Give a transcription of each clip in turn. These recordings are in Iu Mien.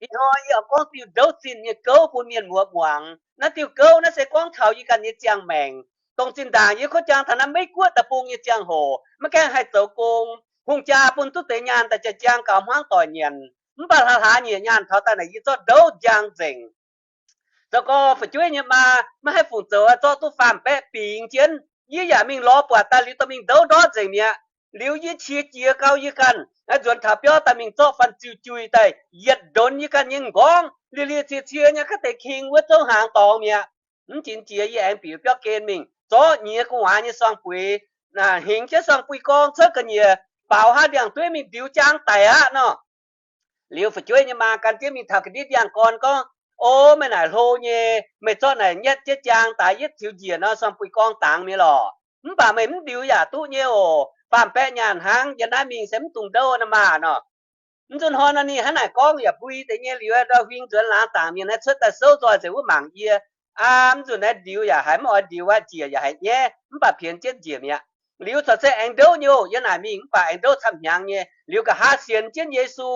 Ih hnoi yie oix gorngv diuh ndouv zinh nyei gouv bun mienh muoz muangx. Naaiv diuh gouv naaiv se gorngv taux yie ganh nyei ziangh maengc. Dongh zinh ndaangc yie kuv jangx taux naaiv Meiv Guoqv daaih bung nyei ziangh hoc, maiv gaengh haih zoux gong, hungh jaa bun duqv deix nyaanh daaih jaa-jang gaux hmuangv doic nyanc. Mv baac hlaax-hlaax nyieqc nyaanh taux daaih naaic yie zorqv ndouv njang nzengc. Zoux gorx fu'jueiv nyei maa maiv haih fungc zoux, zorqv duqv faam-baeqv bingx jienv. Yie yaac mingh lorz buatc daaih liuz dorh mingh ndouv ndortv nzengc mi'aqv. Liuz yie qiex jiez gau yie ganh nzuonx taux biauv daaih mingh zorqv fan ziu jui daaih yietc ndonx yie ganh nyei m'nqorngv, lie-lie cie-cie nyei ga'deix king wuov zouv hnaangx dorngx mi'aqv. Mv jiex jiex yie aengx bieqc biauv gen mingh zorqv nyiex gu'nguaaz nyei suang-buix, hingx jienv suang-buix gorngv cuotv ga'nyiec, baaux haav ndiangx-dueiv mingh ndiux jaang daic aqv nor. Liuz fu'jueiv nyei maa gan jienv mingh taux ga'ndiev ndiangx-gorn gorngv, O, meih naaic hlo nyei, meih zorqv naaic nyetv jienv jaang daaih yietv tiux njiec nor, suang-buix gorngv dangx mi'aqv lorqc. Mv baac meih mv ndiux yaac duqv nyei oc. Faam-baeqv nyaanh hnangv, yie naaiv mingh se mv dungx ndouv nor maah nor. Mv nzunc hnoi nor ninh hnangv naaic gorngv yaac mbui deix nyei liuz, ndau-huing nzuonx laangz zaangc mienh naaiv cuotv daaih souv nzoih nzengc wuov mangc yie. Aa, mv nzunc naaiv ndiux yaac haiz mv oix ndiux aqv, njiec yaac haiz nyaiv, mv baac pienx jienv njiec mi'aqv. Liuz corc se aengx ndouv nyei oc. Yie naaic mingh mv baac aengx ndouv camv-hnyangx nyei. Liuz nqa'haav sienx jienv Yesu,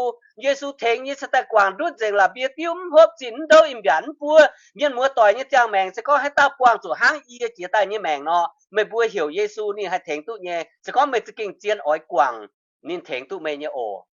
Yesu tengx yie cingx daaih guangc ndutv nzengc, la'bieiv diuv mv hopv, zinh mv ndouv, im mbiaatc mv buov. Mienh muoz doic nyei ziangh maengc se gorngv haaix dauh buangh zuqc hnangv yie jiex daaih nyei maengc nor, meih mbuo heuc Yesu ninh haih tengx duqv nyei. Se gorngv meih za'gengh zien oix guangc, ninh tengx duqv meih nyei oc.